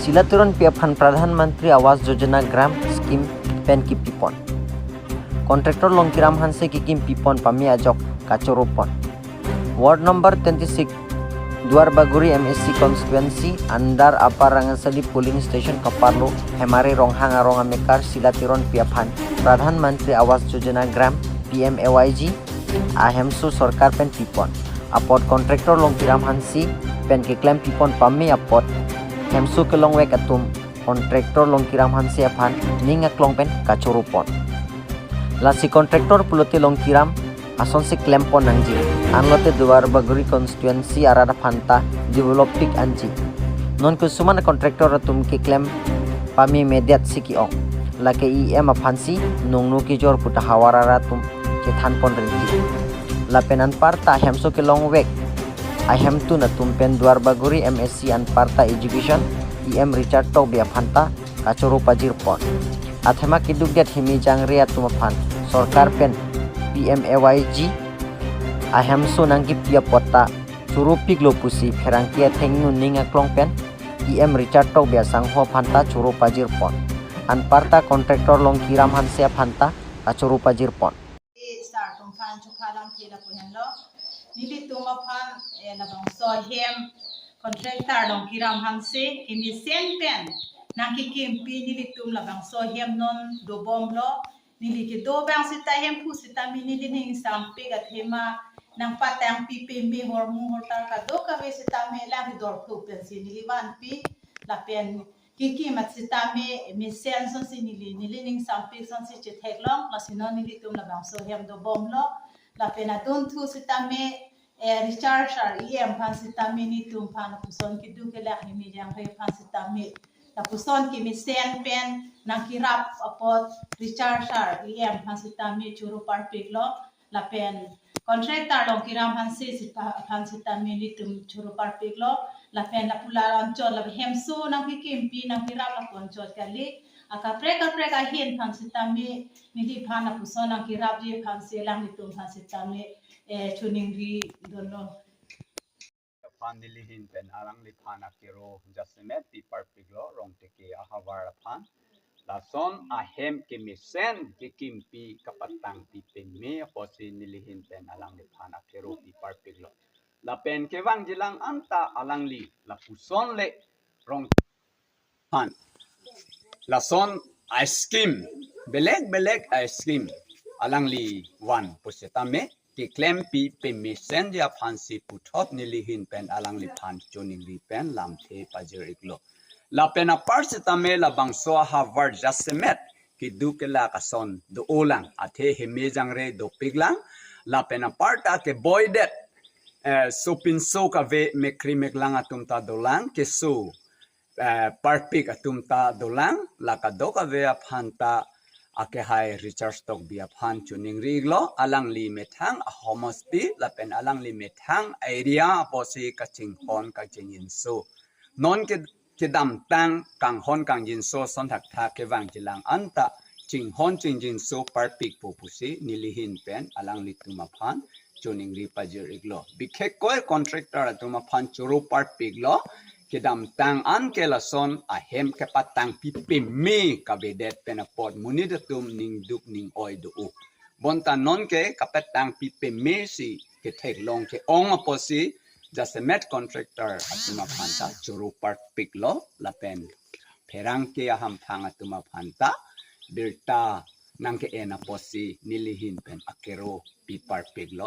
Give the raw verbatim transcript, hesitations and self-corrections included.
Sila Teronpi aphan Pradhan Mantri Awas Yojana Gram Scheme pen kipipon. Contractor Longkiram Hanse kekimpi pon pame ajok kachoro pon. Ward number twenty-six, Duarbagori M A C constituency under Upper Rangasali polling station kaparlo Hemari Ronghang arong amekar Sila Teronpi aphan Pradhan Mantri Awas Yojana Gram, P M A Y G, ahemso sorkar pen pipon. Apot contractor Longkiram Hanse pen keklem pipon pame apot hemso kelongvek atum contractor Longkiram Hanse aphan ning aklong pen kachoro pon. Lasi contractor pulote Longkiram asonsi klem pon nangji. Anlote Duarbagori constituency arat aphan ta develop pik anji. Non kosuman contractor atum keklem pame mediat si ke-ong. Lake E M aphansi nungnu kejor puta havar arat atum chethan pon rinti. Lapen anparta hemso kelongvek ahemtun atum pen Duarbagori M A C anparta education E M Richard Tokbi aphan ta kachoro pajir pon. Athema keduk det himi jangre atum aphan sorkar pen P M A Y G ahemso nangkipi apot ta choro piklo pusi pherangke athengno ning aklong pen E M Richard Tokbi asangho aphan ta choro pajir pon. Anparta contractor Longkiram Hanse aphan ta kachoro pajir pon. Eh, sir atum aphan chupha lamthe lapu henlo. Nelitum aphan, eh, labangso ahem contractor Longkiram Hanse kemesen pen nangkekimpi nelitum labangso ahem non dobomlo. Neli kedo abang seta hemphu seta me neli ning sampik athema nangpatangpi pame hormu hortar kadokave seta me lang kedor phu pensi neli vanpi lapen kekim at seta me mesen asonsi neli neli ning sampik asonsi chetheklong, lasi non nelitum labangso ahem dobomlo. Lapen adunthu seta me, eh, Richard sir E M aphan seta me nelitum aphan lapuson keduk kelak himi jangre aphan seta me lapuson kemesen pen nangkerap apot Richard sir E M aphan seta me choro parpiklo. Lapen contractor Longkiram Hanse seta aphan seta me nelitum choro parpiklo. Lapen lapu la anchot lapen hemso nangkekimpi nangkerap lapu anchot kali. Akaprek kaprek ahin aphan seta me neliphan lapuson nangkerapji aphansi alanglitum aphan seta me, eh, choningri dunlo. Aphan nelihin pen alangliphan akero jasemet pi parpiklo Rongteke ahavar aphan. Lason ahem kemesen kekimpi kapatangpi pame apotsi nelihin pen alangliphan akero pi parpiklo. Lapen kevangjilang anta alangli lapuson le Rong aphan lason a-scheme, belek belek a-scheme alangli van pusitame keklempi pemesenji aphansi puthot nelihin pen alangliphan choningri pen lamthe pajir-iklo. Lapen apar sitame labangso ahavar jasemet keduk kelak ason do-olang, athe heme jangre dopiklang. Lapen aparta keboidet, eh, sopinso kave mekri meklang atum ta dolang, keso, eh, parpik atum ta dolang, la kadokave aphan ta akehai Richard Tokbi aphan choningri-iklo, alangli methang ahomosti lapen alangli methang area apotsi kachinghon kachingjinso. Non ke kedamtang kanghon kangjinso ason thakthak kevangjilang anta chinghon chingjinso parpikpo pusi nelihin pen alanglitum aphan choningri pajir-iklo. Bikhekkoi contractor atum aphan choro parpiklo, kedamtang anke lason ahem kepatangpi peme kavedet pen apot monit atum ningduk ning-oi do-o. Bonta nonke kapatangpi pemesi ketheklong ke-ong apotsi jasemet contractor atum aphan ta choro parpiklo lapen pherangke ahamphang atum aphan ta birta nangke-en apotsi nelihin pen akero pi parpiklo.